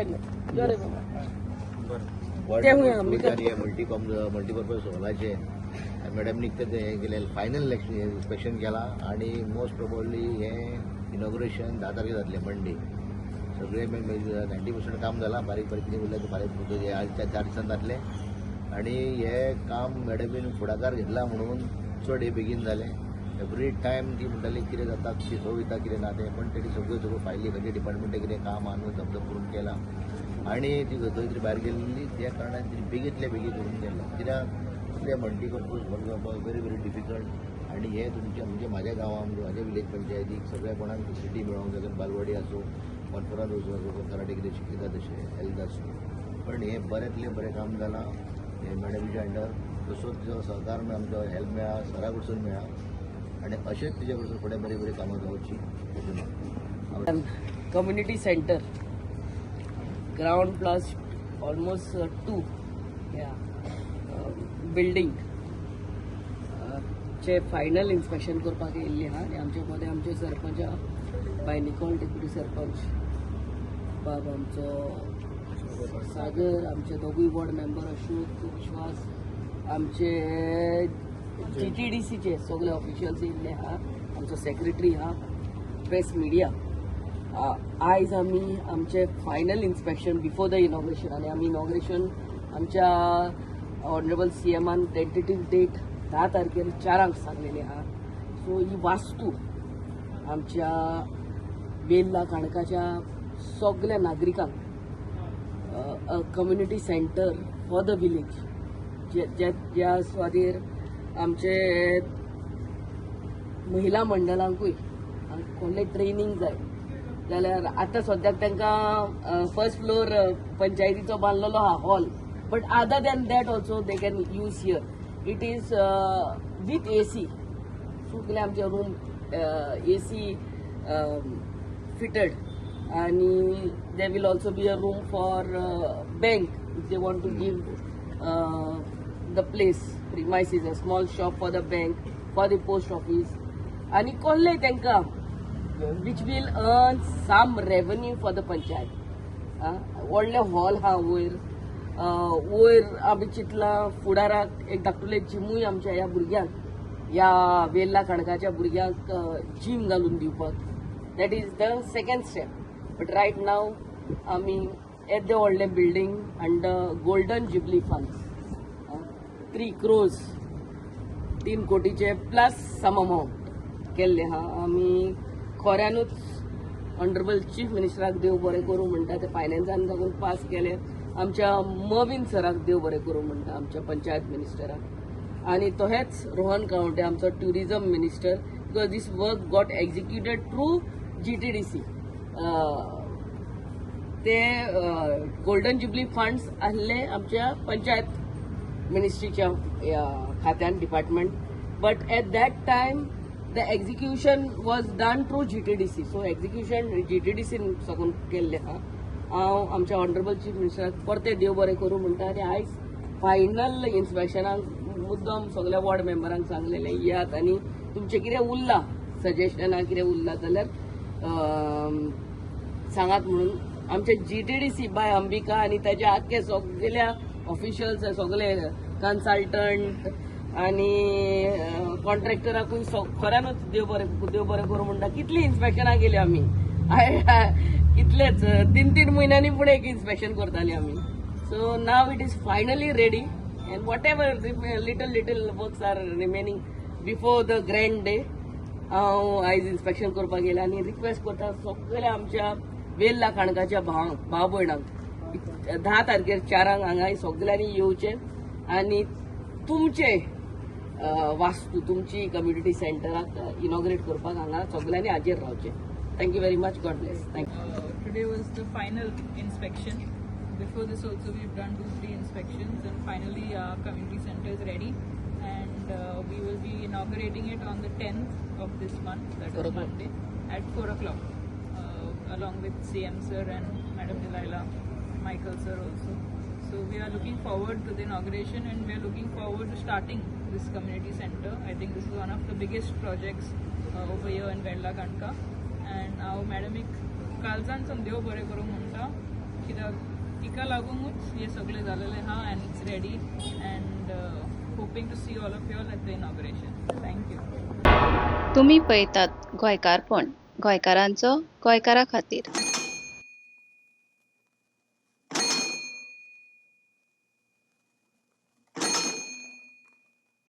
यो रे बाबा. ते हुंय आमी मल्टी मल्टीपर्पज हॉलाचे मॅडम निकतें हें केलें, फायनल इन्स्पेक्शन केलां आनी मोस्ट प्रोबेबली हें इनॉग्रेशन 10 तारखेर जातलें, मंडे. सगळें 90% काम जालां. बारीक बारीक कितें उरलें तें बारीक आजच्या 4 दिसान जातलें. आनी हें काम मॅडमीन फुडाकार घेतला म्हणून चड हे बेगीन जालें. एवरी टायम ती म्हणटाली कितें जाता, खंय वयता, कितें ना तें. पण तेणी सगळ्यो सगळ्यो फायली, खंयच्या डिपार्टमेंटाक कितें काम आहा न्हू, धपधप करून केलां. आनी ती खंय तरी भायर गेल्ली, त्या कारणान तिणी बेगींतल्या बेगीन करून केलां. कित्याक कितें मल्टीपर्पज हॉल जावपाक व्हेरी व्हेरी डिफिकल्ट. आनी हे तुमच्या म्हणजे म्हाज्या गांवांत, म्हणजे म्हाज्या विलेज पंचायतीक सगळ्या कोणाक फेसिलिटी मेळोंक जाय. बालवाडी आसूं, कॉन्फरन्स आसूं, कराटे कितें शिकयता तशें, हेल्थ आसूं, पण हें बऱ्यांतलें बरें काम जालां हें मॅडमीच्या अंडर. तसोच तिचो सहकार मेळ्ळा, आमचो हेल्प मेळ्ळा, सरा कडसून मेळ्ळा आनी अशेंच तिच्या कडसून फुडें बरीं बरीं कामां जावची अशें म्हाका. Community center, ground plus almost two ह्या बिल्डींग चे फायनल इन्स्पेक्शन करपाक येयल्ली आहा. आनी आमचे मदें आमचे सरपंच आहा, बाय निकोल, डेप्युटी सरपंच बाब आमचो सागर, आमचे दोगूय वॉर्ड मेंबर अशोक, विश्वास, आमचे जीटीडीसीचे सगळे ऑफिशियल्स येयल्ले आहा, आमचो सेक्रेटरी आहा, प्रेस मिडिया. आयज आमी आमचे final inspection before the inauguration. आनी आमी इनॉग्रेशन आमच्या ऑनरेबल सी एमान टेंटेटीव डेट 10 तारखेर 4 सांक सांगलेली आहा. सो ही वास्तू आमच्या वेर्ला काणकाच्या सगल्या नागरिकांक community center for the village, ज्या ज्या सुवातेर आमचे महिला मंडळांकूय कसलें ट्रेनींग जाय जाल्यार, आतां सद्याक तांकां फर्स्ट फ्लोर पंचायतीचो बांदलेलो आहा hall, but other than that also they can use here. It is with AC. सगळे आमचे रूम एसी फिटेड आणि there will also be a room for bank if they want to give the place, premises, a small shop for the bank, for the post office आणि कसले तांकां which will earn some revenue for the panchayat. व्हडले hall आहा वयर. वयर आमी चिंतलां फुडाराक एक धाकटुलें जिमूय आमच्या ह्या भुरग्यांक, ह्या वेर्ला काणकाच्या भुरग्यांक जीम घालून दिवपाक. That is the second step, but right now आमी येद्दें व्हडलें building under Golden Jubilee funds, 3 crores, 3 कोटीचे plus सम अमावंट केल्लें आहा. आमी खऱ्यानूच ऑनरेबल चीफ मिनिस्टराक देव बरें करूं म्हणटा, ते फायनान्सान साकून पास केले. आमच्या मवीन सराक देव बरें करूं म्हणटा, आमच्या पंचायत मिनिस्टराक, आनी तहेच रोहन खंवटे, आमचो tourism minister, because this work got executed through GTDC. ते गोल्डन जुबली फंड्स आहले आमच्या पंचायत मिनिस्ट्रीच्या खात्यान, department, but at that time the execution was done through GTDC. So execution जीटीडीसीन साकून केल्लें आहा. हांव आमच्या ऑनरेबल चीफ मिनिस्टराक परतें देव बरें करूं म्हणटा. आनी आयज फायनल इन्स्पेक्शनाक मुद्दम सगल्या वॉर्ड मेंबरांक सांगलेलें, येयात आनी तुमचें कितें उरलां, सजेशनां कितें उरलां जाल्यार सांगात म्हणून. आमचे जीटीडीसी बाय अंबिका आनी ताच्या आख्खे सगल्या ऑफिशियल्स, सगळे कन्सल्टंट आनी कॉन्ट्रॅक्टराकूय खऱ्यानूच देव बरें, देव बरें करूं म्हणटा. कितलीं इन्स्पेक्शनां केली आमी, कितलेच, 3-3 म्हयन्यांनी फुडें एक इन्स्पेक्शन करताली आमी. So now it is finally ready and whatever little little works are remaining before the grand day, हांव आयज इन्स्पेक्शन करपाक गेलें आनी रिक्वेस्ट करता सगळ्या आमच्या वेर्ला काणकाच्या भावांक, भाव भयणांक, 10 तारखेर 4 सांक हांगा सगळ्यांनी येवचें आनी तुमचे वास्तू, तुमची कम्युनिटी सेंटराक इनॉग्रेट करपाक हांगा सगळ्यांनी हाजीर रावचें. Thank you very much. God bless. Thank you. Today was the final inspection. Before this also we've done two, three inspections and finally our community center is ready and we will be inaugurating it on the 10th of this month, that 4 is o'clock. Monday, at 4 o'clock, along with CM sir and Madam Delilah, Michael sir also. So we are looking forward to the inauguration and we are looking forward to starting this community center. I think this is one of the biggest projects over here in Verla Kanka. And हांव मॅडमीक कालच्यान सावन देव बरें करूं म्हणटा. कित्याक तिका लागूनच हें सगळें जालेलें आहा and it's ready and hoping to see all of you all at the inauguration. Thank you. तुमी पळयतात गोंयकारपण, गोंयकारांचो गोंयकारा खातीर.